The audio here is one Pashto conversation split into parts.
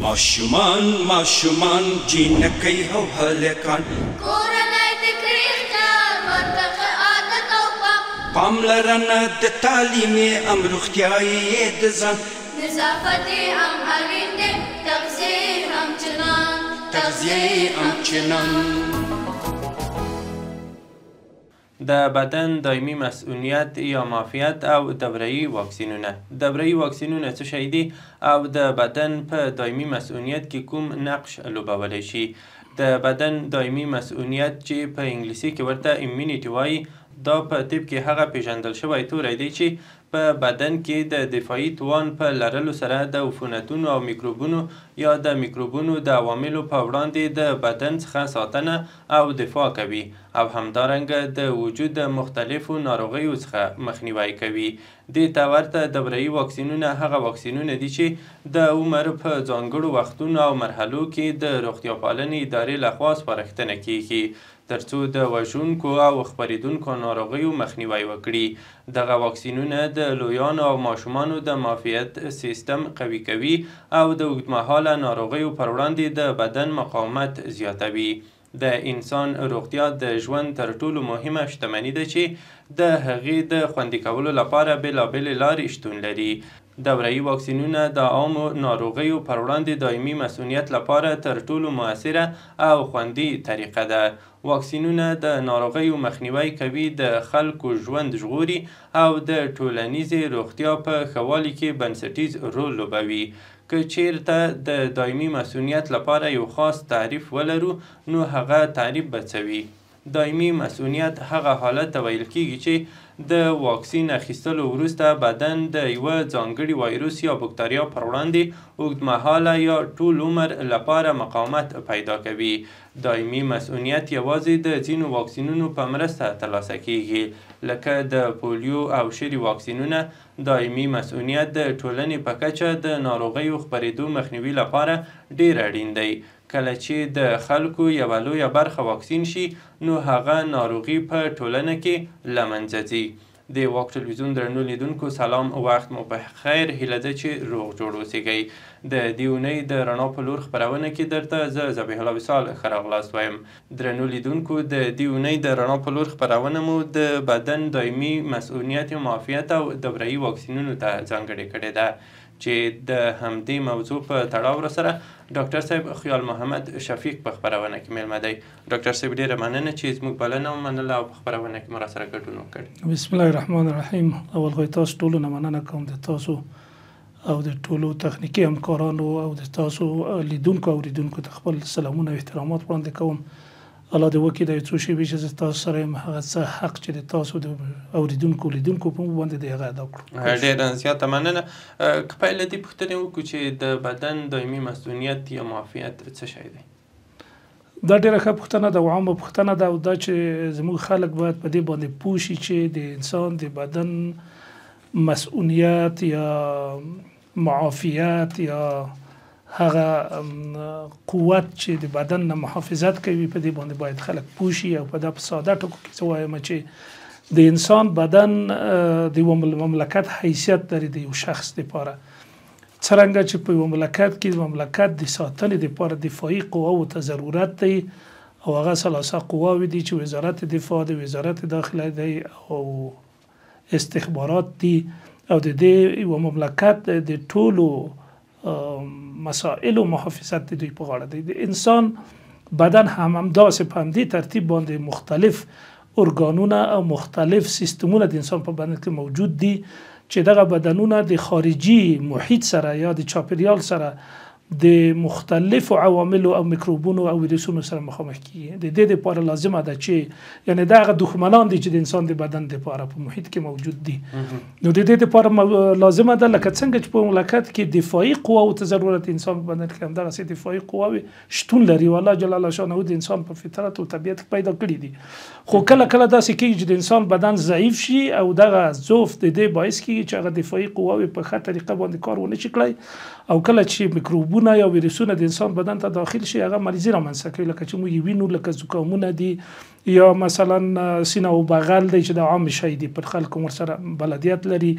ماشومان ماشومان جینکۍ او هلکان، کورنۍ د کړي خیال ورته ښه عادت او پام، پاملرنه د تعلیم یې هم روغتیا یې د ځان، نظافت یې هم اړین دی، تغذیه یې هم چنان، تغذیه یې هم چنان. د بدن دایمي مسؤلیت یا معافیت او دورهیي واکسینونه. دورهیي واکسینونه څه شی دي او د بدن په دایمي مسؤلیت کې کوم نقش لوبولی شي؟ د بدن دایمي مسؤلیت چې په انګلیسي کې ورته immunity وایي، دا په طب کې هغه پیژندل شوی توری دی چې په بدن کې د دفاعي توان په لرلو سره د عفونتونو او میکروبونو یا د میکروبونو د عواملو په وړاندې د بدن څخه ساتنه او دفاع کوي او همدارنګه د وجود د مختلفو ناروغیو څخه مخنیوی کوي. دې ته ورته دورهیي واکسینونه هغه واکسینونه دي چې د عمر په ځانګړو وختونو او مرحلو کې د روغتیا پالنې ادارې لخوا سپارښتنه کیږي ترڅو د وژونکو او خپرېدونکو ناروغیو مخنیوی وکړي. دغه واکسینونه د لویانو او ماشومانو د معافیت سیستم قوي کوي او د اوږدمهاله ناروغیو پر وړاندې د بدن مقاومت زیاتوي. د انسان روغتیا د ژوند تر ټولو مهمه شتمني ده چې د هغې د خوندي کولو لپاره بېلابېلې لارې شتون لري. دورهیي واکسینونه د عامو ناروغیو پر وړاندې دایمي مسؤلیت لپاره تر ټولو مؤثره او خوندي طریقه ده. واکسینونه د ناروغیو مخنیوی کوي، د خلکو ژوند ژغوري او د ټولنیزې روغتیا په ښه والي کې بنسټیز رول لوبوي. که چیرته د دایمي مسؤلیت لپاره یو خاص تعریف ولرو نو هغه تعریف به څه وي؟ دایمي مسؤلیت هغه حالت ته ویل کیږي چې د واکسین اخیستلو وروسته بدن د یوه ځانګړي وایروس یا بکتریا پر وړاندې اوږدمهاله یا ټول عمر لپاره مقاومت پیدا کوي. دایمي مسؤلیت یوازې د ځینو واکسینونو په مرسته ترلاسه کیږي، لکه د پولیو او شري واکسینونه. دایمي مسؤلیت د ټولنې په کچه د ناروغیو خپرېدو مخنیوي لپاره ډېر اړین دی. کله چې د خلکو یوه لویه برخه واکسین شي نو هغه ناروغي په ټولنه کې له منځه ځي. د واک ټلویزیون درنو لیدونکو سلام، وخت مو په خیر، هیله ده چې روغ جوړ اوسېږئ. د دې اونۍ د رڼا په لور خپرونه کې درته زه ذبیح الله وصال ښه راغلاست وایم. درنو لیدونکو، د دې اونۍ د رڼا په لور خپرونه مو د بدن دایمي مسؤلیت، معافیت او دورهیي واکسینونو ته ځانګړې کړې ده چې د همدې موضوع په تړاو راسره ډاکټر صاحب خیال محمد شفیق په خپرونه کې مېلمه دی. ډاکټر صاحب ډېره مننه چې زموږ بلنه ومنله او په خپرونه کې مو راسره ګډون وکړ. بسم الله الرحمن الرحیم. اول خو تاسو ټولو نه مننه کوم، د تاسو او د ټولو تخنیکي همکارانو او د تاسو لیدونکو او اورېدونکو ته خپل سلامونه او احترامات وړاندې کوم. الله دې وکړي دا یو څو شېبې چې زه تاسو سره یم هغه څه حق چې د تاسو د اورېدونکو لیدونکو په موږ باندې دی هغه ادا کړو. ډېره زیاته مننه. که پیل له دې پوښتنې وکړو چې د بدن دایمي مسؤلیت یا معافیت څه شی دی؟ دا ډېره ښه پوښتنه ده او عامه پوښتنه ده، او دا چې زموږ خلک باید په دې باندې پوه شي چې د انسان د بدن مسؤلیت یا معافیت یا هغه قوت چې د بدن نه محافظت کوي په دې باندې باید خلک پوه شي. او په دا په ساده ټکو کې څه وایم چې د انسان بدن د یوه مملکت حیثیت لري د یو شخص دپاره. څرنګه چې په یوه مملکت کې د مملکت د ساتنې دپاره دفاعي قواو ته ضرورت دی، او هغه ثلاثه قواوې دي چې وزارت دفاع دی، وزارت داخله دی او استخبارات دي، او د دې یوه مملکت د ټولو مسائلو محافظت د دوی په غاړه دی. د انسان بدن هم همداسې په همدې ترتیب باندې مختلف ارګانونه او مختلف سیستمونه د انسان په بدن کې موجود دي چې دغه بدنونه د خارجي محیط سره یا د چاپیریال سره د مختلفو عواملو او میکروبونو او ویروسونو سره مخامخ کیږي. د دې لپاره لازمه ده چې یعنی دا هغه دښمنان دي چې د انسان د بدن لپاره په محیط کې موجود دي. نو د دې لپاره لازمه ده لکه څنګه چې په مملکت کې دفاعي قواو ته ضرورت انسان په بدن کې همدغسې دفاعي قواوې شتون لري او الله جل شانه د انسان په فطرت او طبیعت کې پیدا کړي دي. خو کله کله داسې کیږي چې د انسان بدن ضعیف شي او دغه ضعف د دې باعث کیږي چې هغه دفاعي قواوې په ښه طریقه باندې کار ونه شي کړای او کله چې میکروبونه یا ویروسونه د انسان بدن ته داخل شي هغه مریضي رامنځته کوي، لکه چې موږ یې وینو، لکه زکامونه دي یا مثلا سینه او بغل دی چې د عام شی دی پر خلکو ورسره بلدیت لري،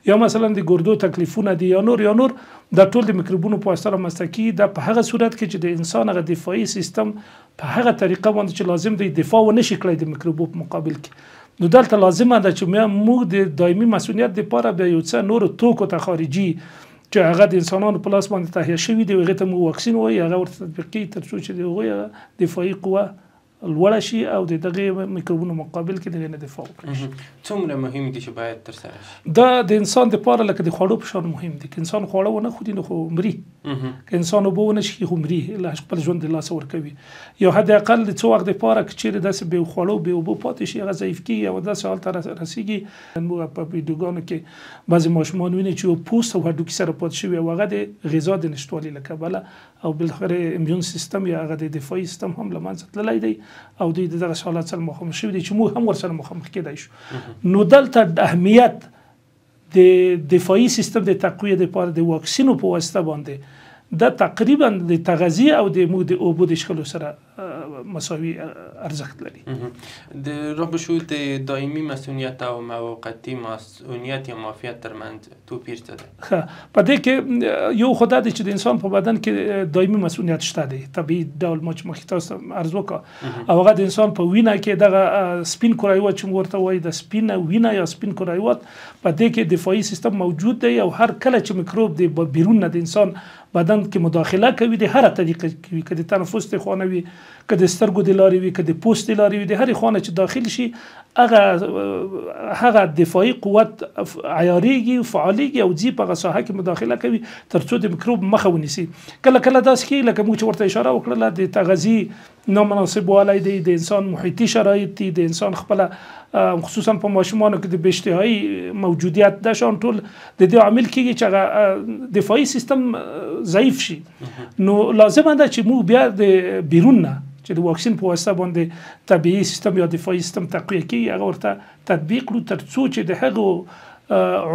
یا مثلا د ګردو تکلیفونه دي یا نور یا نور، دا ټول د میکروبونو په واسطه رامنځته کیږي. دا په هغه صورت کې چې د انسان هغه دفاعي سیستم په هغه طریقه باندې چې لازم دی دفاع ونه شي کړای د میکروبو په مقابل کې، نو دلته لازمه ده چې موږ د دایمي مسؤلیت دپاره بیا یو څه نورو توکو ته خارجي چې هغه د انسانانو په لاس باندې تهیه شوي دي، هغې ته موږ واکسین وایي، هغه ورته تطبیق کېږي تر څو چې د هغوی دفاعي قوه لوړه شي او د دغې میکروبونو مقابل کې د هغې نه دفاع وکړي شي. څومره مهم دي چې باید ترسره شي؟ دا د انسان دپاره لکه د خوړو په شان مهم دي. که انسان خواړه ونه خوري نو خو مري، که انسان اوبه ونه څښي خو مري، خپل ژوند د لاسه ورکوي. یو حد اقل د څو وخت دپاره که چیرې داسې بې خوړو بې اوبو پاتې شي هغه ضعیف کېږي او داسې حال ته رسېږي. موږ په ویډیوګانو کې بعضې ماشومان ویني چې یو پوست او هډوکي سره پاتې شوي او هغه د غذا د نشتوالي له کبله او بالاخره immune system یا هغه د دفاعي سیستم هم له منځه تللی دی او دوی د دغه حالت سره مخامخ شوي دي چې موږ هم ورسره مخامخ کېدای شو. نو دلته اهمیت د دفاعي سیستم د تقویې دپاره د واکسینو په واسطه باندې دا تقریبا د تغذیې او د موږ د اوبو د څښلو سره مساوي ارزښت لري. د را به شو د دایمي مسؤلیت او موقتي مسؤلیت یا معافیت ترمنځ توپیر څه دی؟ ښه، په دې کې یو خو دا دی چې د انسان په بدن کې دایمي مسؤلیت شته دی، طبیعي ډول ما چې مخکې تاسو ته عرض وکړه، او هغه د انسان په وینه کې دغه سپین کرویات چې موږ ورته وایي د سپینه وینه یا سپین کرویات، په دې کې دفاعي سیستم موجود دی او هر کله چې میکروب د بیرون نه د انسان بدن کې مداخله کوي د هره طریقه کوي، که د تنفس د خوا نه وي، که د سترګو د لارې وي، که د پوست د لارې وي، د هرې خوا نه چې داخل شي هغه دفاعي قوت عیارېږي، فعالېږي او ځي په هغه ساحه کې مداخله کوي تر څو د میکروب مخه ونیسي. کله کله داسې کېږي لکه موږ چې ورته اشاره وکړله، د تغذیې نامناسب والی دی، د انسان محیطي شرایط دي، د انسان خپله خصوصا په ماشومانو کې د بې اشتهایي موجودیت، دا شان ټول د دې عامل کېږي چې هغه دفاعي سیستم ضعیف شي. نو لازمه ده چې موږ بیا د بیرون نه چې د واکسین په واسطه باندې طبیعي سیستم یا دفاعي سیستم تقویه کېږي هغه ورته تطبیق کړو تر څو چې د هغو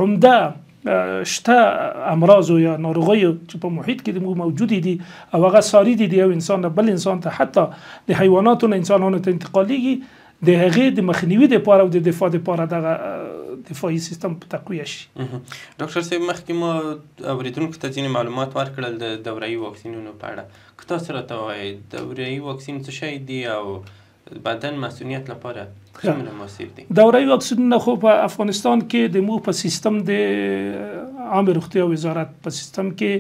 عمده شته امراضو یا ناروغیو چې په محیط کې د موږ موجودې دي او هغه ساري دي د یو انسان نه بل انسان ته، حتی د حیواناتو نه انسانانو ته انتقالېږي، د هغې د مخنیوي دپاره او د دفاع دپاره دغه دفاعي سیستم تقویه شي. ډاکټر صاحب، مخکې ما اورېدونکو ته ځینې معلومات ورکړل د دورهیي واکسینونو په اړه، که تاسو راته ووایئ دورهیي واکسین څه شی دی او بدن مسؤلیت لپاره څومره موثر دی؟ دورهیي واکسینونه خو په افغانستان کې د موږ په سیستم د عامې روغتیا وزارت په سیستم کې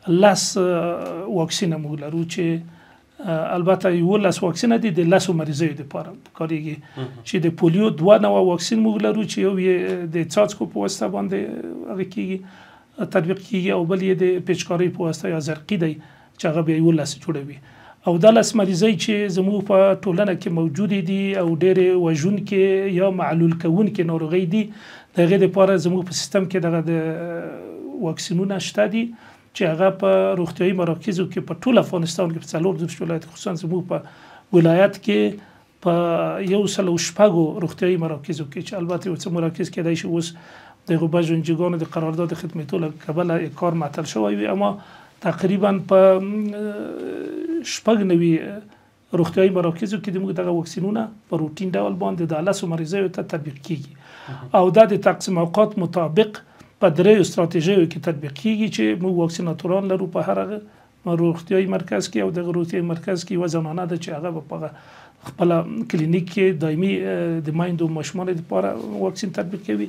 10 واکسینه موږ لرو چې البته 11 واکسینه دي د 10 مریضیو دپاره کارېږي، چې د پولیو 2 نوع واکسین موږ لرو چې یو یې د څاڅکو په واسطه باندې هغه کېږي تطبیق کېږي او بل یې د پیچکارۍ په واسطه یا زرقي دی چې هغه بیا 11 جوړوي. او دا 10 مریضۍ چې زموږ په ټولنه کې موجودې دي او ډېرې وژونکې یا معلول کوونکې ناروغۍ دي، د هغې دپاره زموږ په سیستم کې دغه د واکسینونه شته دي چې هغه په روغتیایي مراکزو کې په ټول افغانستان کې په 34 ولایت خصوصا زموږ په ولایت کې په 106 روغتیایي مراکزو کې چې البته یو څه مراکز کېدای شي اوس د هغو بعضو انجیوګانو د قرارداد د ختمېدو له کبله یې کار معطل شوی وي، اما تقریبا په 96 روغتیایي مراکزو کې د موږ دغه واکسینونه په روټین ډول باندې د 10 مریضیو ته تطبیق کېږي او دا د تقسیم اوقات مطابق په 3 استراتیژیو کې تطبیق کېږي چې موږ واکسیناتوران لرو په هر روغتیایي مرکز کې او دغه روغتیایي مرکز کې یوه زنانه ده چې هغه به په خپله کلینیک کې دایمي د میندو ماشومانو لپاره واکسین تطبیق کوي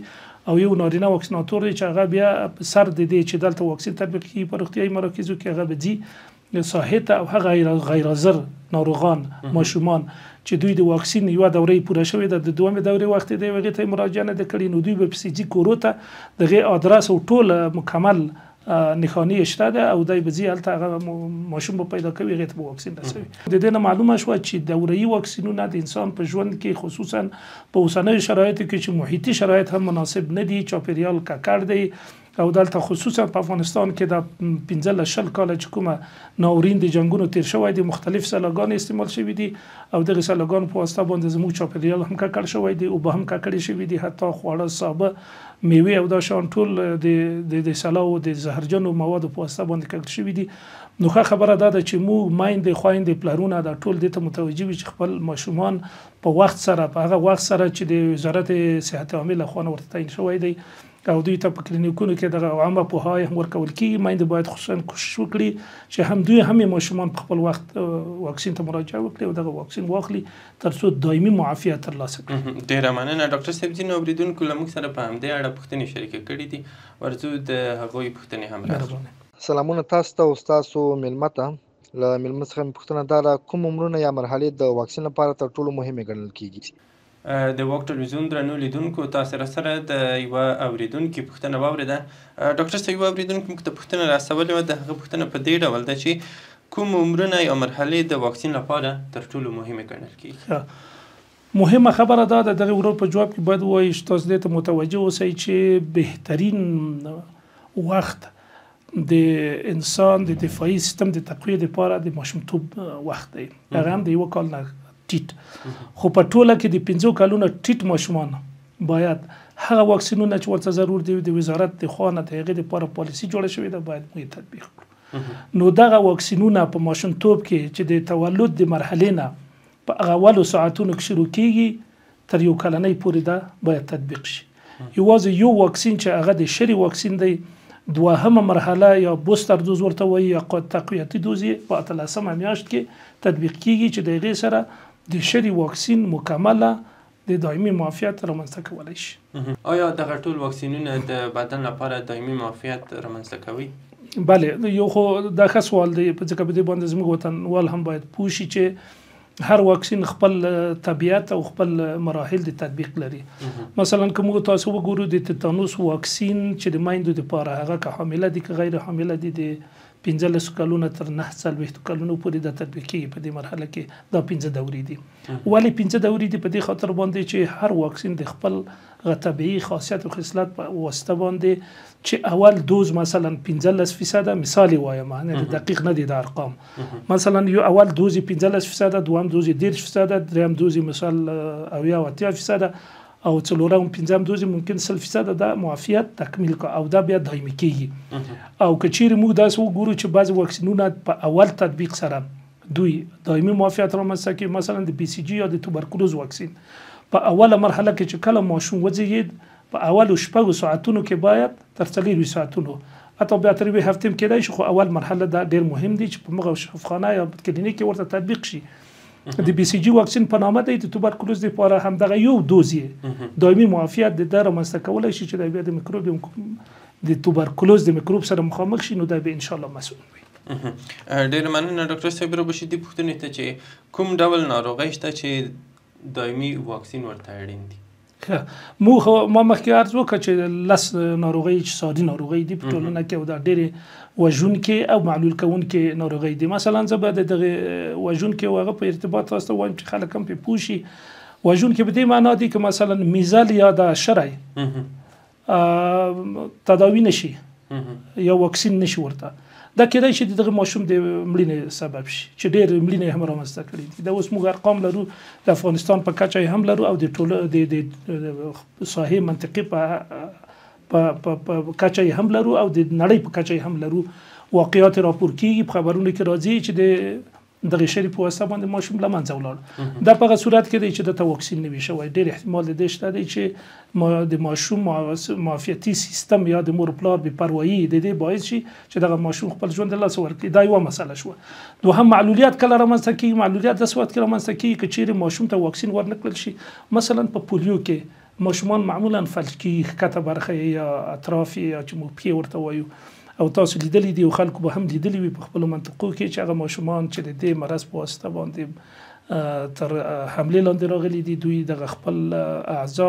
او یو نارینه واکسیناتور دی چې هغه بیا په سر د دې چې دلته واکسین تطبیق کېږي په روغتیایي مراکزو کې هغه به ځي ساحې ته او هغه غیرحاضر ناروغان ماشومان چې دوی د واکسین یوه دوره یې پوره شوې ده، د دوهمې دورې وخت دی، هغې ته یې مراجعه نه ده کړې، نو دوی به پسې ځي کورو ته، د هغې آدرس او ټول مکمل نښانې یې شته ده او دی به ځي هلته هغه ماشوم به پیدا کوي، هغې ته به واکسین رسوي. د دې نه معلومه شوه چې دورهیي واکسینونه د انسان په ژوند کې خصوصا په اوسنیو شرایطو کې چې محیطي شرایط هم مناسب نه دي، چاپېریال ککړ دی، او دلته خصوصا په افغانستان کې دا 15 شل کاله چې کومه ناورین د جنگونو تیر شوی دی، مختلف سلاګان استعمال شوي دي او دغه سلاګان په واسطه باندې زموږ چاپیریال هم ککړ شوی دی، اوبه هم ککړې شوي دي، حتی خواړه، سابه، میوې او دا شیان ټول د سلاو د زهرجنو موادو په واسطه باندې ککړ شوي دي. نو ښه خبره دا ده چې موږ میندې، خویندې، پلرونه دا ټول دې ته متوجه وي چې خپل ماشومان په وخت سره، په هغه وخت سره چې د وزارت صحت عامې لخوا نه ورته تعین شوی دی او دوی ته په کلینیکونو کې دغه عامه پوهاوی هم ورکول کېږي، میندې باید خصوصا کوشش وکړي چې هم دوی هم یې ماشومان په خپل وخت واکسین ته مراجعه وکړي او دغه واکسین واخلي ترڅو دایمي معافیت ترلاسه کړي. ډېره مننه ډاکټر صاحب. ځینو اورېدونکو له موږ سره په همدې اړه پوښتنې شریکې کړې دي، ورځو د هغوی پوښتنې هم راخلو. سلامونه تاسو ته او ستاسو مېلمه ته. له مېلمه څخه مې پوښتنه دا ده، کوم عمرونه یا مرحلې د واکسین لپاره تر ټولو مهمې ګڼل کېږي؟ د واک ټلویزیون درنو لیدونکو، تاسو راسره د یوه اورېدونکي پوښتنه واورېده. ډاکټر صاحب، یوه اورېدونکي موږ ته پوښتنه را استولې وه، د هغه پوښتنه په دې ډول ده چې کوم عمرونه یا مرحلې د واکسین لپاره تر ټولو مهمې ګڼل کېږي؟ مهمه خبره دا ده، دغه ورور په جواب کې باید ووایي چې تاسو دې ته متوجه اوسئ چې بهترین وخت د انسان د دفاعي سیستم د تقویې لپاره د ماشومتوب وخت دی، هغه هم د یوه کال نه ټیټ. خو په ټوله کې د 5 کلونو ټیټ ماشومان باید هغه واکسینونه چې ورته ضرور دي د وزارت د خوا نه د هغې لپاره پالیسي جوړه شوې ده باید موږ یې تطبیق کړو. نو دغه واکسینونه په ماشومتوب کې چې د تولد د مرحلې نه په هغه اولو ساعتونو کې شروع کیږي تر یو کلنۍ پورې دا باید تطبیق شي. یوازې یو واکسین چې هغه د شري واکسین دی، دوهمه مرحله یا بوستر دوز ورته وایي یا تقویتي دوز یې په 18مه میاشت کې تطبیق کیږي چې د هغې سره د شري واکسین مکمله د دایمي معافیت رامنځته کولی شي. آیا دغه ټول واکسینونه د بدن لپاره دایمي معافیت رامنځته کوي؟ بله، یو خو دا ښه سوال دی، ځکه په دې باندې زموږ وطنوال هم باید پوه شي چې هر واکسین خپل طبیعت او خپل مراحل د تطبیق لري. مثلا که موږ تاسو وګورو د تیتانوس واکسین چې د میندو دپاره، هغه که حامله دي که غیر حامله دي، د 15 کلونو تر 49 کلونو پورې دا تطبیق کېږي. په دې مرحله کې دا 5 دورې دي. ولې 5 دورې دي؟ په دې خاطر باندې چې هر واکسین د خپل طبیعي خاصیت او خصلت په واسطه باندې چې اول دوز مثلا 15%، مثال یې وایم، یعنې دقیق نه دي دا ارقام، مثلا یو اول دوز یې 15%، دوهم دوز یې 30%، دریم دوز یې مثال 70 80% او څلورم پنځم دوز یې ممکن 100% دا معافیت تکمیل کړه او دا بیا دایمي کېږي. او که چیرې موږ داسې وګورو چې بعضې واکسینونه په اول تطبیق سره دوی دایمي معافیت رامنځته کوي، مثلا د بي سي جي یا د توبرکلوز واکسین په اوله مرحله کې چې کله ماشوم وزېږېد په اولو 6 ساعتونو کې باید تر 24 ساعتونو، حتی بیا تر یوې هفتې هم کېدای شي، خو اول مرحله دا ډېر مهم دی چې په مغه شفاخانه یا کلینیک کې ورته تطبیق شي. د بي سي جي واکسین په نامه دی، د توبرکلوز لپاره همدغه یو دوز یې دایمي معافیت د ده رامنځته کولی شي چې دا بیا د میکروب د توبرکلوز د میکروب سره مخامخ شي، نو دا به انشاءالله مسؤل وي. ډېره مننه ډاکټر صاحب. را به شي دې پوښتنې ته چې کوم ډول ناروغۍ شته چې دایمي واکسین ورته اړین دي؟ ښه، ما مخکې عرض وکړ چې 10 ناروغۍ چې ساري ناروغۍ دي په ټولنه کې او دا ډېرې وژونکې او معلول کوونکې ناروغۍ دي. مثلا زه به د دغې وژونکې او هغه په ارتباط تاسو ته وایم چې خلک هم پرې پوه شي. وژونکې په دې معنا دي که مثلا میزل یا دا شری تداوي نه شي یا واکسین نه شي ورته، دا کېدای شي د دغه ماشوم د مړینې سبب شي چې ډېر مړینې هم رامنځته کړي دي. دا اوس موږ ارقام لرو، د افغانستان په کچه یې هم لرو او د ټولو د ساحې منطقې په کچه یې هم لرو او د نړۍ په کچه یې هم لرو. واقعات راپور کېږي، په خبرونو کې راځي چې د دغې شري په واسطه باندې ماشوم له منځه ولاړ. دا په هغه صورت کې دی چې دته واکسین نه وي شوی. ډېر احتمال د دې شته دی چې د ماشوم معافیتي سیستم یا د مور پلار بې پروایي د دې باعث شي چې دغه ماشوم خپل ژوند له لاسه ورکړي. دا یوه مسله شوه. دوهم، معلولیت کله رامنځته کېږي؟ معلولیت داسې وخت کې رامنځته کېږي که چیرې ماشوم ته واکسین ورنه کړل شي. مثلا په پولیو کې ماشومان معمولا فلج کېږي، ښکته برخه یې یا اطراف یې یا چې موږ پښې ورته وایو، او تاسو لیدلي دي او خلکو به هم لیدلي وي په خپلو منطقو کې چې هغه ماشومان چې د دې مرض په واسطه باندې تر حملې لاندې راغلي دي، دوی دغه خپل اعضا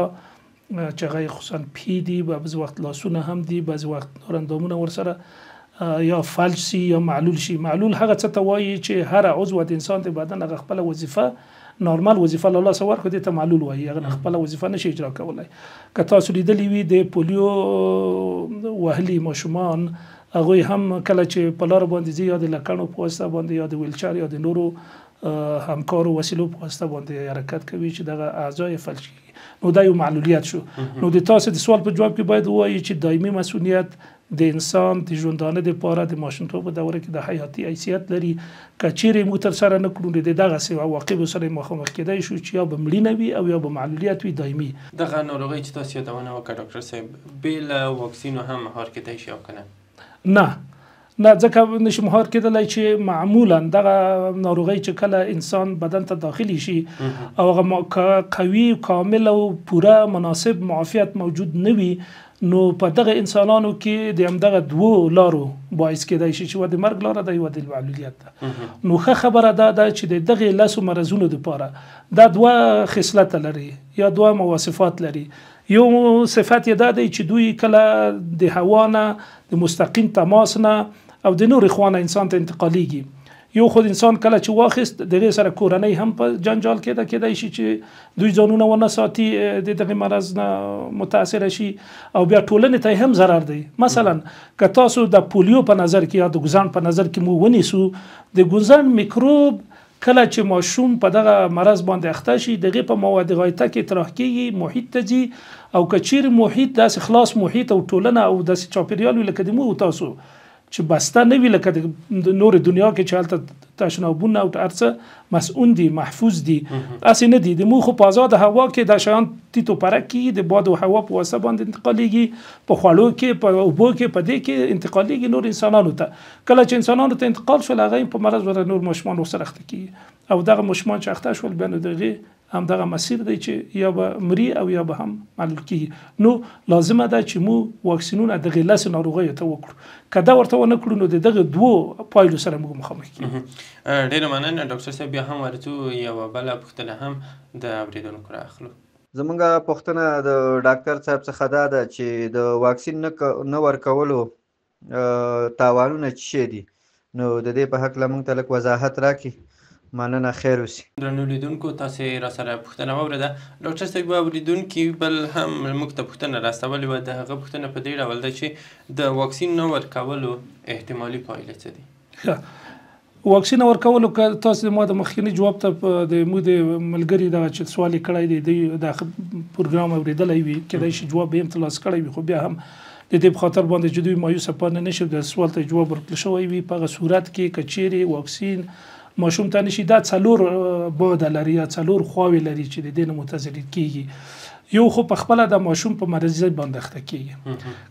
چې هغه یې خصوصا پښې دي، بعضې وخت لاسونه هم دي، بعضې وخت نور اندامونه ورسره یا فلج شي یا معلول شي. معلول هغه څه ته وایي چې هره عضو د انسان د بدن هغه خپله وظیفه نورمال وظیفه له لاسه ورکړه، دې ته معلول وایي، هغه خپله وظیفه نشي اجرا کولی. که تاسو لیدلی وي د پولیو وهلي ماشومان، هغوی هم کله چې په لاره باندې ځي یا د لکڼو په واسطه باندې یا د ویلچر یا د نورو همکارو وسیلو په واسطه باندې حرکت کوي چې دغه اعضا یې فلج کېږي. نو دا یو معلولیت شو. نو د تاسو د سوال په جواب کې باید ووایي چې دایمي مسؤلیت د انسان د ژوندانه دپاره د ماشومتوب په دوره کې د حیاتي حیثیت لري. که چیرې موږ ترسره نه کړو نو د دغسې عواقبو سره مخامخ کېدای شو چې یا به مړینه وي او یا به معلولیت وي دایمي. دغه ناروغۍ چې تاسو یادونه وکړه ډاکټر صاحب، بې له واکسینو هم مهار کېدای شي او که نه؟ نه نه، ځکه نشي مهار کېدلی چې معمولا دغه ناروغۍ چې کله انسان بدن ته داخلي شي او هغه قوي کامل او پوره مناسب معافیت موجود نه وي، نو په دغه انسانانو کې د همدغه دوو لارو باعث کېدای شي چې یوه د مرګ لاره ده، یوه د معلولیت ده. نو ښه خبره دا ده چې د دغې لسو مرضونو دپاره دا دوه خصلته لري یا دوه مواصفات لري. یو صفت یې دا دی چې دوی کله د هوا نه، د مستقیم تماس نه او د نورې خوا نه انسان ته انتقالیږي. یو خود انسان کله چې واخیست د هغې سره کورنۍ هم په جنجال کې ده، کېدای شي چې دوی ځانونه ونه ساتي د دغې مرض نه متاثره شي، او بیا ټولنې ته هم ضرر دی. مثلا که تاسو د پولیو په نظر کې یا د ګوزڼ په نظر کې مو ونیسو، د ګوزڼ میکروب کله چې ماشوم په دغه مرض باندې اخته شي، د هغې په مواد غایطه کې اطراح کېږي، محیط ته ځي، او که چیرې محیط داسې خلاص محیط او ټولنه او داسې چاپېریال وي لکه د موږ تاسو چې بسته نه وي، لکه د نورې دنیا کې چې هلته تشنابونه او هر څه مسئون دي، محفوظ دي، هسې نه دي. د موږ خو په ازاده هوا کې دا شیان تیت و پرک کېږي، د باد او هوا په واسطه باندې انتقالېږي، په خوړو کې، په اوبو کې، په دې کې انتقالېږي نور انسانانو ته. کله چې انسانانو ته انتقال شول، هغه په مرض ورته نور ماشومان ورسره اخته کېږي، او دغه ماشومان چې اخته شول بیا نو د هغې همدغه مسیر دی چې یا به مري او یا به هم معلول کېږي. نو لازمه ده چې موږ واکسینونه دغې لسو ناروغیو ته وکړو. که دا ورته ونه کړو نو د دغه دوو پایلو سره موږ مخامخ کېږو. ډېره مننه ډاکټر صاحب. بیا هم ورځو یوه بله پوښتنه هم د اورېدونکو را اخلو. زمونږ پوښتنه د ډاکټر صاحب څخه دا ده چې د واکسین نه ورکولو تاوانونه څه شی دي، نو د دې په هکله موږ ته لږ وضاحت راکړي. مننه، خیر اوسي. درنو لیدونکو، تاسې را سره پوښتنه واورېده. ډاکټر صاحب، اورېدونکي بل هم موږ ته پوښتنه راستولې وه، د هغه پوښتنه په دې ډول ده چې د واکسین نه ورکولو احتمالي پایلې څه دي؟ ښه، واکسین ورکولو که تاسو ما د مخکیني جواب ته د موږ د ملګري دغه چې سوال یې کړی دی، دوی دا پروګرام اورېدلی وي، کېدای شي جواب یې هم ترلاسه کړی وي، خو بیا هم د دې په خاطر باندې چې دوی مایوسه پاتې نه شي، د سوال ته جواب ورکړل شوی وي. په هغه صورت کې که چیرې واکسین ماشوم ته نشي، دا څلور بعده لري یا څلور خواوې لري چې د دې نه متضرر کېږي. یو خو په خپله د ماشوم په مریضي باندې اخته کېږي.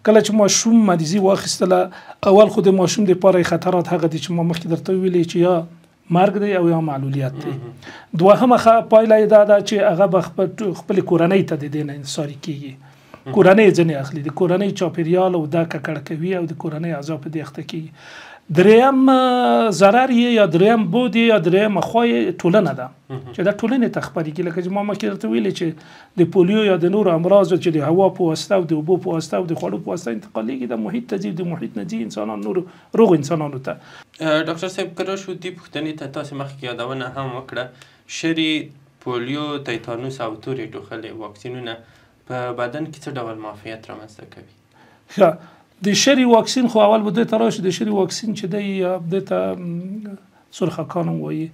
کله چې ماشوم مریضي واخیستله، اول خو د ماشوم دپاره خطرات هغه دي چې ما مخکې درته وویلې چې یا مرګ دی او یا معلولیت دی. دوهمه پایله یې دا ده چې هغه به خپلې کورنۍ ته د دې نه انحصاري کېږي، کورنۍ یې ځنې اخلي، د کورنۍ چاپېریال او دا ککړ کوي او د کورنۍ اعضا په دې اخته کېږي. دریم ضرر یې یا دریم بود یې یا دریم خوا یې ټولنه ده چې دا ټولنې ته خپرېږي. لکه چې ما مخکې درته ویلې چې د پولیو یا د نورو امراضو چې د هوا په واسطه او د اوبو په واسطه او د خوړو په واسطه انتقالېږي، د محیط ته ځي، د محیط نه ځي انسانان نورو روغو انسانانو ته. ډاکټر صاحب، که راشو دې پوښتنې ته، تاسې مخکې یادونه هم وکړه، شري، پولیو، تیتانوس او تورې ټوخلې واکسینونه په بدن کې څه ډول معافیت رامنځته کوي؟ ښه، د شري واکسین خو اول به دوی ته راشي. د شري واکسین چې دی دې ته سرخکان هم وایي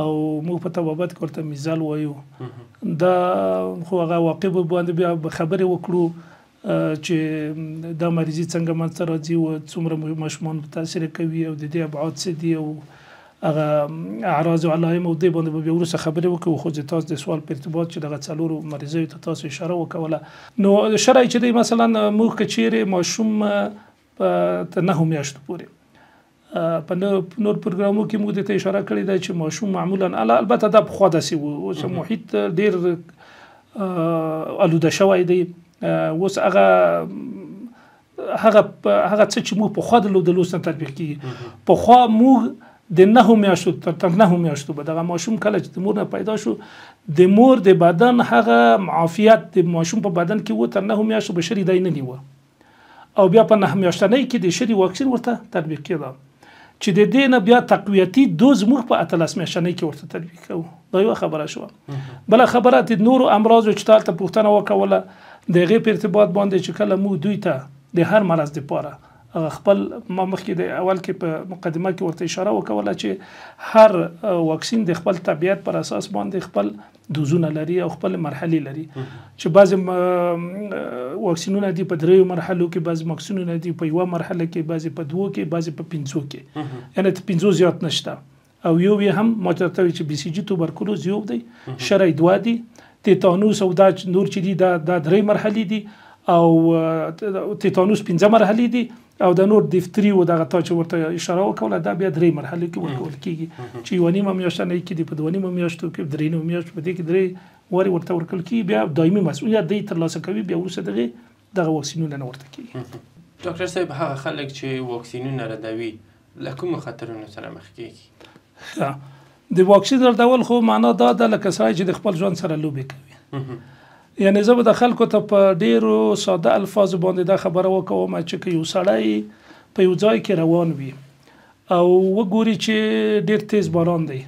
او موږ په طبابت کې ورته میزل وایو. دا خو هغه عواقبو باندې بیا خبرې وکړو چې دا مریضي څنګه منځته راځي او څومره ماشومان متاثره کوي او د دې ابعاد څه دي او هغه اعراض او علایم او دې باندې به بیا وروسته خبرې وکړو. خو د تاسو د سوال په ارتباط چې دغه څلورو مریضیو ته تاسو اشاره وکوله، نو شرعي چې دی مثلا موږ که چیرې ماشوم تر نهو میاشتو پورې په نور پروګرامو کې موږ دې ته اشاره کړې ده چې ماشوم معمولا البته دا پخوا داسې و، اوس محیط ډېر آلوده شوی دی. اوس هغه هغه هغه څه چې موږ پخوا درلودل اوس نه تطبیق کېږي. پخوا موږ د نهو میاشتو تر نهو میاشتو به دغه ماشوم کله چې د مور نه پیدا شو، د مور د بدن هغه معافیت د ماشوم په بدن کې و، تر نهو میاشتو به شري دی نه نیوه او بیا په 9 میاشتنۍ کې د شري واکسین ورته تطبیق کېده. چې د دې نه بیا تقویتي دوز موږ په 18 میاشتنۍ کې ورته تطبیق کوو. دا یوه خبره شوه. بله خبره د نورو امراضو چې تا هلته پوښتنه وکوله، د هغې په ارتباط باندې چې کله موږ دوی ته د هر مرض دپاره هغه خپل، ما مخکې د اول کې په مقدمه کې ورته اشاره وکوله چې هر واکسین د خپل طبیعت پر اساس باندې خپل دوزونه لري او خپل مرحلې لري، چې بعضې واکسینونه دي په دریو مرحلو کې، بعضې واکسینونه دي په یوه مرحله کې، بعضې په دوو کې، بعضې په پنځو کې، یعنې تر پنځو زیات نشته. او یو یې هم ما درته وویل چې بي سي جي توبرکلوز یو دی، شری دوه دي، تیتانوس او دا نور چې دي دا درې مرحلې دي، او تیتانوس پنځه مرحلې دي، او د نور دیفتری او دغه تا چې ورته اشاره وکوله دا بیا درې مرحلې کې ورکول کېږي، چې یوه نیمه میاشت نه کې دي، په دوه نیمو میاشتو کې، درې نیمو میاشتو، په دې کې درې وارې ورته ورکول کېږي. بیا دایمي مسؤلیت دی ترلاسه کوي، بیا وروسته دغه واکسینونه نه ورته کېږي. ډاکټر صاحب، هغه خلک چې واکسینونه ردوي له کومو خطرونو سره مخ کېږي؟ ښه، د واکسین ردول خو معنا دا ده لکه سړی چې د خپل ژوند سره لوبې کوي. یعنې زه به د خلکو ته په ډېرو ساده الفاظو باندې دا خبره وکوم چې که یو سړی په یو ځای کې روان وي او وګوري چې ډېر تیز باران دی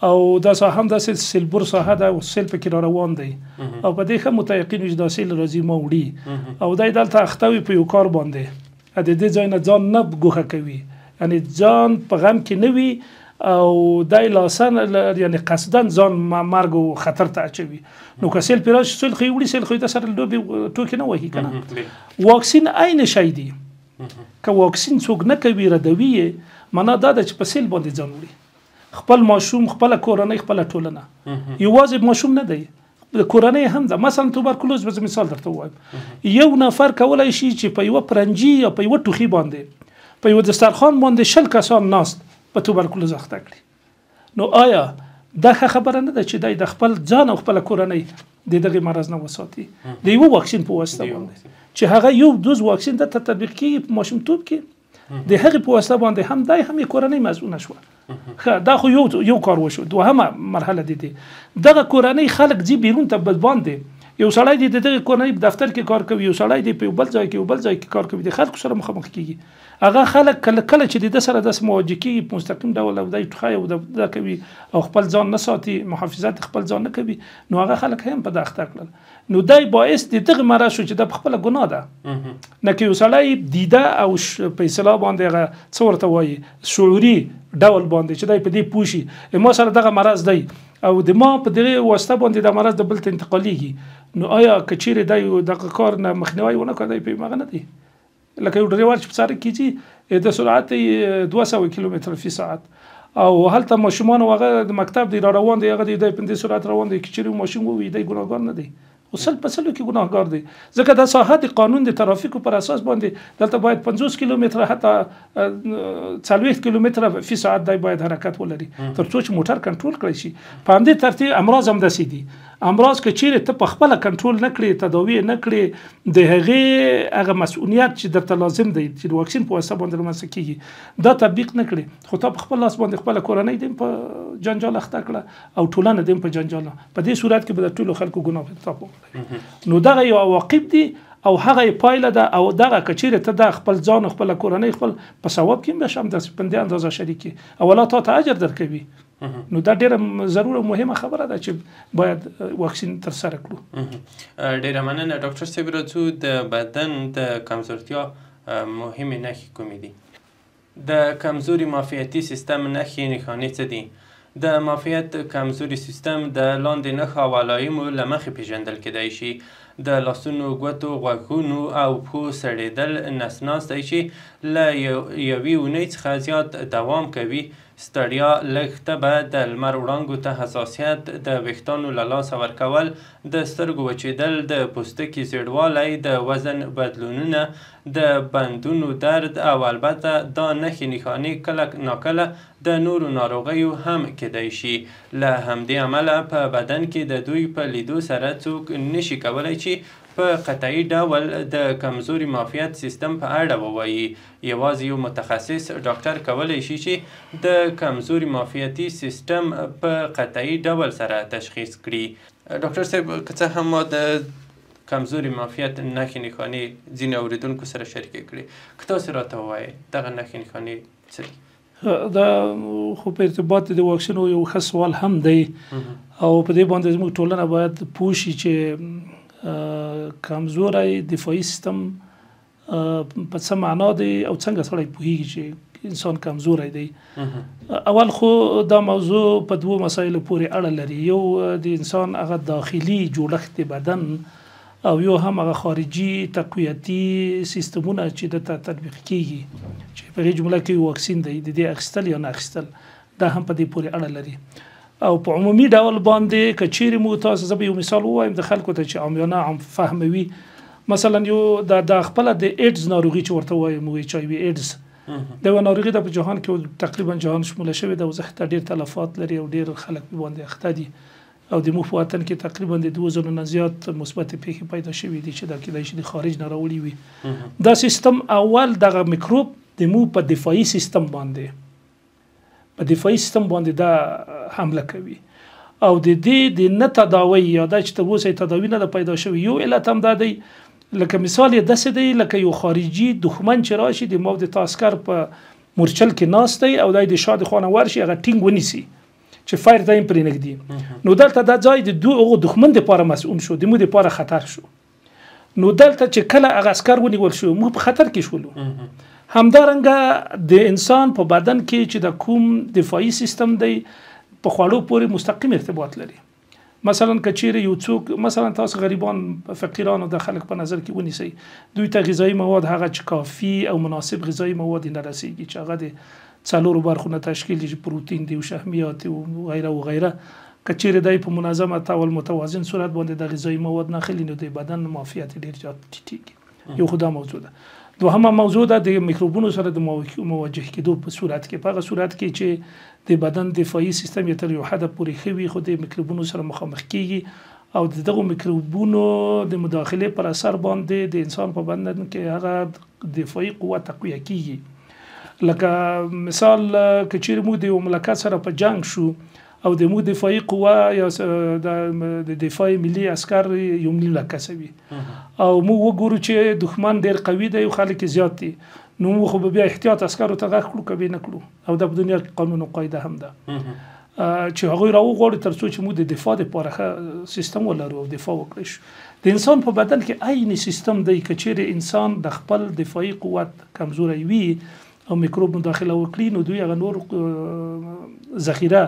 او دا ساحه هم داسې سیلبور ساحه ده او سیل پکې را روان دی او په دې ښه متیقین وي چې دا سیل راځي ما وړي، او دی دلته اخته وي په یو کار باندې، د دې ځای نه ځان نه ګوښه کوي، یعنې ځان په غم کې نه وي او دی لاسن یعنې قصداً ځان مرګ او خطر ته اچوي. نو که سیل پرې راشي، سیل خو یې وړي، سیل خو یې د سره لوبې ټوکې نه وهي که نه. واکسین عین شی دی، که واکسین څوک نه کوي ردوي یې، معنا دا ده چې په سیل باندې ځان وړي، خپل ماشوم، خپله کورنۍ، خپله ټولنه. یوازې ماشوم نه دی، کورنۍ هم ده. مثلا توبرکلوز به زه مثال درته ووایم، یو نفر کولی شي چې په یوه پرنجي یا په یوه ټوخي باندې، په یوه دسترخوان باندې 20 کسان ناست په توبرکلوز اخته کړي. نو آیا دا ښه خبره نه ده چې دی د خپل ځان او خپله کورنۍ د دغې مرض نه وساتي د یوه واکسین په واسطه باندې، چې هغه یو دوز واکسین ده تطبیق کېږي په ماشومتوب کې، د هغې په واسطه باندې هم دی هم یې کورنۍ مزونه شوه. ښه، دا خو یو کار وشو. دوهمه مرحله د دې، دغه کورنۍ خلک ځي بیرون ته باندې، یو سړی دی د دغې کورنۍ په دفتر کې کار کوي، یو سړی دی په یو بل ځای کې یو بل ځای کې کار کوي، د خلکو سره مخامخ کېږي. هغه خلک کله کله چې د ده سره داسې مواجه کېږي په مستقیم ډول او دی ټوخی او دا کوي او خپل ځان نه ساتي، محافظت خپل ځان نه کوي، نو هغه خلک هم په دا اخته کړل. نو دی باعث د دغه مرض شو چې دا په خپله ګناه ده. نه که یو سړی دیده او په اصطلاح باندې هغه څه ورته وایي شعوري ډول باندې چې دی په دې پوه شي ما سره دغه مرض دی او د ما په دغې واسطه باندې دا مرض د بل ته انتقالېږي، نو آیا که چیرې دی دغه کار نه مخنیوی ونه کړ، دی په هغه نه دی. لکه یو ډریور چې په سړک کې ځي د سرعت یې 200 کیلومتر فی ساعت، او هلته ماشومان هغه د مکتب دی را روان دی، هغه دی په دې سرعت روان دی، که چیرې ماشوم ووي دی ګناهګار نه دی، خو سل په سلو کې ګناهګار دی، ځکه دا ساحه د قانون د ترافیکو پر اساس باندې دلته باید 50 کیلومتره حتی 40 کیلومتره فی ساعت دی باید حرکت ولري تر څو چې موټر کنټرول کړی شي. په همدې ترتیب امراض هم داسې دي. امراض که چیرې ته په خپله کنټرول نه کړې، تداوي نه کړې، د هغې هغه مسؤلیت چې درته لازم دی چې د واکسین په واسطه باندې رامنځته کېږي دا تطبیق نه کړې، خو تا په خپل لاس باندې خپله کورنۍ دې په جنجال اخته کړه او ټولنه دې په جنجال. په دې صورت کې به د ټولو خلکو ګناه په تا پورې. نو دغه یو عواقب دي او هغه یې پایله ده. او دغه که چیرې ته دا خپل ځان او خپله کورنۍ خپل په ثواب کې هم به هم داسې په دې اندازه شریک کړي او الله تا ته اجر درکوي. نو دا ډېره ضرور او مهمه خبره ده چې باید واکسین ترسره کړو. ډېره مننه ډاکټر صاحب. راځو د بدن د کمزورتیا مهمې نښې کومې دي؟ د کمزوري معافیتي سیستم نښې نښانې څه دي؟ د معافیت کمزوري سیستم د لاندې نښو او علایمو له مخې پېژندل کېدای شي. د لاسونو، ګوتو، غوږونو او پښو سړېدل نسناستی چې له یوې اونۍ څخه زیات دوام کوي، ستړیا، لږ تبه، د لمر وړانګو ته حساسیت، د ویښتانو له لاسه ورکول، د سترګو وچېدل، د پوستکي زیړوالی، د وزن بدلونونه، د بندونو درد او البته دا نښې نښانې کله ناکله د نورو ناروغیو هم کېدای شي. له همدې امله په بدن کې د دوی په لیدو سره څوک نشي کولی چې په قطعي ډول د کمزوري معافیت سیستم په اړه ووایي. یوازې یو متخصص ډاکټر کولی شي چې د کمزوري معافیتي سیستم په قطعي ډول سره تشخیص کړي. ډاکټر صاحب، که څه هم ما د کمزوري معافیت نښې نښانې ځینې اورېدونکو سره شریکې کړې، که تاسې راته ووایئ دغه نښې نښانې څه دي؟ دا خو په ارتباط د واکسینو یو ښه سوال هم دی، او په دې باندې زموږ ټولنه باید پوه شي چې کمزوری دفاعي سیستم په څه معنا دی او څنګه سړی پوهیږي چې انسان کمزوری دی. اول خو دا موضوع په دوو مسایلو پورې اړه لري، یو د انسان هغه داخلي جوړښت بدن او یو هم هغه خارجي تقویتي سیستمونه چې دته تطبیق کیږي، چې په دې جمله کې واکسین دی، د دې اخیستل یا نه اخیستل دا هم په دې پورې اړه لري. او په عمومي ډول باندې که چیرې مو تاسو، زه به یو مثال ووایم د خلکو ته چې عامیانه عام فهمه وي. مثلا یو دا خپله د ایډز ناروغي چې ورته وایو موږ، ایچ آی وي ایډز، دا یوه ناروغي ده په جهان کې تقریبا جهان شموله شوې ده او زښته ډېر تلفات لري او ډېر خلک پرې باندې اخته دي، او د موږ په وطن کې تقریبا د 2000 نه زیات مثبتې پېښې پیدا شوې دي چې دا کېدای شي د خارج نه راوړي وي. دا سیستم اول دغه میکروب د موږ په دفاعي سیستم باندې، په دفاعي سیستم باندې دا حمله کوي، او د دې د نه تداوي یا دا چې تر اوسه یې تداوي نه ده پیدا شوې، یو علت هم دا دی، لکه مثال یې داسې دی لکه یو خارجي دښمن چې راشي د مو د تاسکر په مورچل کې ناست دی او دی د شا د خوا نه ورشي هغه ټینګ ونیسي چې فایر ته یې پرې نږدي، نو دلته دا ځای د دوی هغو دښمن دپاره مسؤل شو، د موږ دپاره خطر شو. نو دلته چې کله هغه عسکر ونیول شو موږ په خطر کې شولو. همدارنګه د انسان په بدن کې چې د کوم دفاعي سیستم دی په خواړو پورې مستقیم ارتباط لري. مثلا که چیرې یو څوک، مثلا تاسو غریبان فقیران او د خلک په نظر کې ونیسئ، دوی ته غذایي مواد هغه چې کافي او مناسب غذایي مواد نه رسیږي چې هغه د څلورو برخو نه تشکیل دي چې پروتین دی او شحمیات او غیره او غیره، که چیرې دی په منظمه ډول متوازن صورت باندې د غذایي مواد نه اخلي نو د بدن معافیت ډیر زیات ټیټیږي. یو خو دا موضوع ده. دوهمه موضوع ده د میکروبونو سره د مواجه کېدو په صورت کې، په هغه صورت کې چې د بدن دفاعي سیستم یې تر یو حده پورې ښه وي خو د میکروبونو سره مخامخ کیږي او د دغو میکروبونو د مداخلې پر اثر باندې د انسان په بدن کې هغه دفاعي قوه تقویه کیږي. لکه مثال که چیرې موږ د یو مملکت سره په جنګ شو او د موږ دفاعي قوه یا د دفاع ملي عسکر یو نیم لک کسه وي او موږ وګورو چې دښمن ډېر قوي دی او خلک یې زیات دي، نو موږ خو به بیا احتیاط عسکرو ته غږ کړو که به یې نه کړو، او دا په دنیا کې قانون او قاعده هم ده چې هغوی راوغواړي تر څو چې موږ د دفاع دپاره ښه سیستم ولرو او دفاع وکړای شو. د انسان په بدن کې عین سیستم دی، که چیرې انسان د خپل دفاعي قوت کمزوری وي او میکروب مداخله وکړي نو دوی هغه نور ذخیره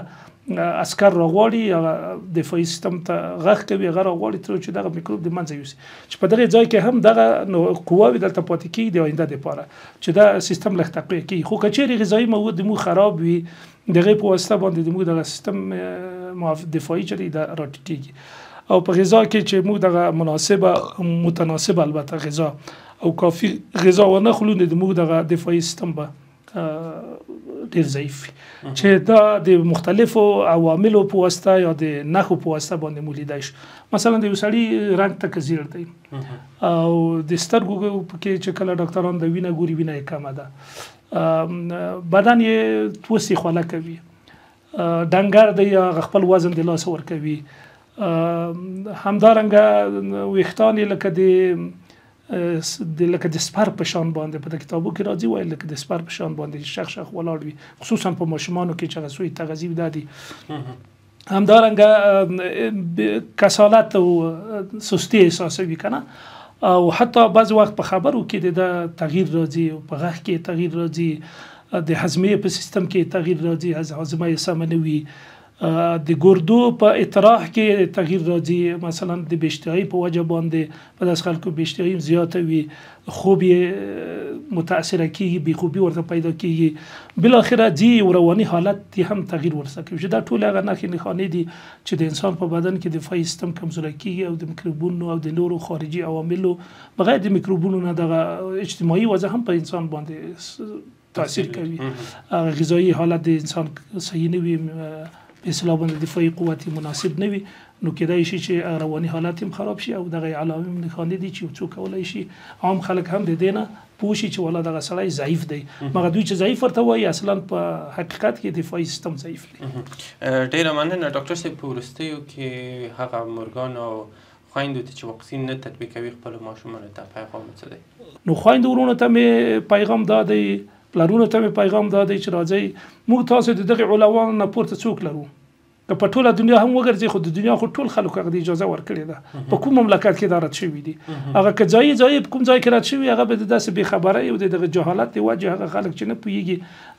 عسکر راغواړي، هغه دفاعي سیستم ته غږ کوي، هغه راغواړي تر څو چې دغه میکروب د منځه یوسي، چې په دغه ځای کې هم دغه قواوې دلته پاتې کېږي د آینده دپاره چې دا سیستم لږ تقویه کېږي. خو که چیرې غذایي مواد د موږ خراب وي د هغې په واسطه باندې د موږ دغه سیستم دفاعي چې دی دا راټیټېږي. او په غذا کې چې موږ دغه مناسبه متناسبه البته غذا او کافي غذا ونه خورو نو د موږ دغه دفاعي سیستم به ډیر ضعیف وي، چې دا د مختلفو عواملو په واسطه یا د نښو په واسطه باندې مو لیدای شو. مثلا د یو سړي رنګ تک زیړ دی او د سترګو پکې چې کله ډاکټران د وینه ګوري وینه یې کمه ده، بدن یې توسي خوله کوي، ډنګر دی هغه خپل وزن د لاسه ورکوي، همدارنګه ویښتان یې لکه د سپر په شان باندې په کتابو کې راځي وایي لکه د سپر په شان باندې شخ شخ ولاړ وي، خصوصا په ماشومانو کې چې هغه سوی تغذیه دا دي. همدارنګه کسالت او سستی احساسوي که نه، او حتی بعضې وخت په خبرو کې د تغییر راځي، په غږ کې تغییر راځي، د هضمې په سیستم کې تغییر راځي، هاضمه یې سمه نه وي، د ګردو په اطراح کې تغییر راځي، مثلا د بې اشتهایي په وجه باندې په داسې خلکو بې اشتهایي هم زیاته وي، خوب یې متاثره کیږي، بې خوبي ورته پیدا کیږي، بالاخره ځي یو رواني حالت یې هم تغییر ورسره کوي، چې دا ټول هغه نښې نښانې دي چې د انسان په بدن کې دفاعي سیستم کمزوری کیږي او د میکروبونو او د نورو خارجي عواملو بغیر د میکروبونو نه دغه اجتماعي وضع هم په انسان باندې تاثیر کوي. هغه غذایي حالت د انسان صحیح نه وي، په اصطلاح باندې دفاعي قوت یې مناسب نه وي، نو کېدای شي چې رواني حالت هم خراب شي. او دغه علامې نښانې دي چې څوک کولای شي عام خلک هم د دې نه پوه شي چې والا دغه سړی ضعیف دی، مګر دوی چې ضعیف ورته وایي اصلا په حقیقت کې دفاعي سیستم ضعیف دی. ډېره مننه ډاکټر صاحب. په وروستیو کې هغه مورګان او خویندو ته چې واکسین نه تطبیقوي خپلو ماشومانو ته پیغام څه دی؟ نو خویندو وروڼو ته مې پیغام دا دی، پلرونو ته مې پیغام دا دی چې راځئ، موږ تاسو د دغه علماو نه پورته څوک لرو؟ که په ټوله دنیا هم وګرځي، خو د دنیا خو ټول خلکو هغه د اجازه ورکړې ده. په کوم مملکت کې دا رد شوي دي؟ هغه که ځایي ځایي په کوم ځای کې رد شوي، هغه به د داسې بې خبرۍ او د دغه جهالت د وجې، هغه خلک چې نه پوهېږي،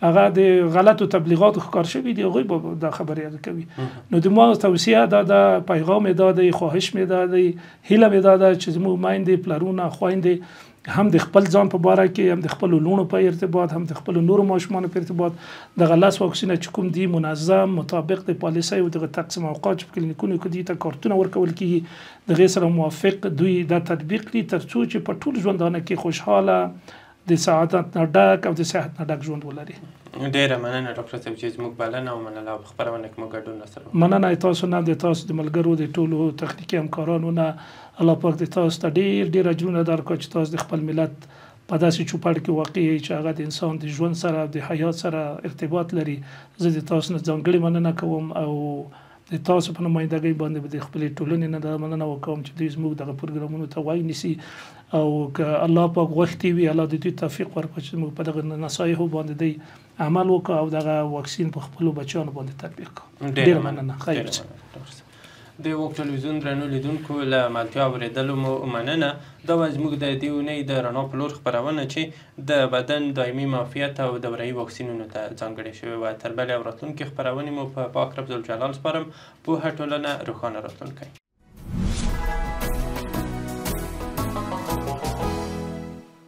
هغه د غلطو تبلیغاتو ښکار شوي دي، هغوی به دا خبرې هغه کوي. نو د ما توصیه دا ده، پیغام مې دا دی، خواهش مې دا دی، هیله مې دا ده چې زموږ میندې، پلرونه، خویندې هم د خپل ځان په باره کې، هم د خپلو لوڼو په ارتباط، هم د خپلو نورو ماشومانو په ارتباط، دغه 10 واکسینه چې کوم دي، منظم مطابق د پالیسۍ او دغه تقسیم اوقات چې په کلینیکونو کې دوی ته کارتونه ورکول کیږي، دغې سره موافق دوی دا تطبیق کړي، تر څو چې په ټول ژوندانه کې خوشحاله، د سعادت نه ډک او د صحت نه ډک ژوند ولري. ډېره مننه ډاکټر صاحب چې زموږ بلنه ومنله او په خپرونه کې مو ګډون راسره وکړ. مننه تاسو نه، د تاسو د ملګرو، د ټولو تخنیکي همکارانو نه. الله پاک د تاسو ته ډېر ډېر اجرونه درکړي چې تاسو د خپل ملت په داسې چوپړ کې واقع یئ چې هغه د انسان د ژوند سره، د حیات سره ارتباط لري. زه د تاسو نه ځانګړې مننه کوم او د تاسو په نمایندګۍ باندې به د خپلې ټولنې نه دا مننه وکوم چې دوی زموږ دغه پروګرامونو ته غوږ نیسي، او که الله پاک غوښتي وي، الله د دوی توفیق ورکړي چې موږ په دغه نصایحو باندې دوی عمل وکړو او دغه واکسین په خپلو بچیانو باندې تطبیق کړو. ډېره مننه. خیر اوسئ. د ووک ټلویزیون درنو لیدونکو، له ملتیا اورېدلو مو مننه. دا وه زموږ د دې اونۍ د رڼا په لور خپرونه چې د بدن دایمي معافیت او دورهیي واکسینونو ته ځانګړې شوې وه. تر بلې او راتلونکې خپرونې مو په پاک رب ذوالجلال سپارم. پوهه ټولنه، روښانه راتلونکی.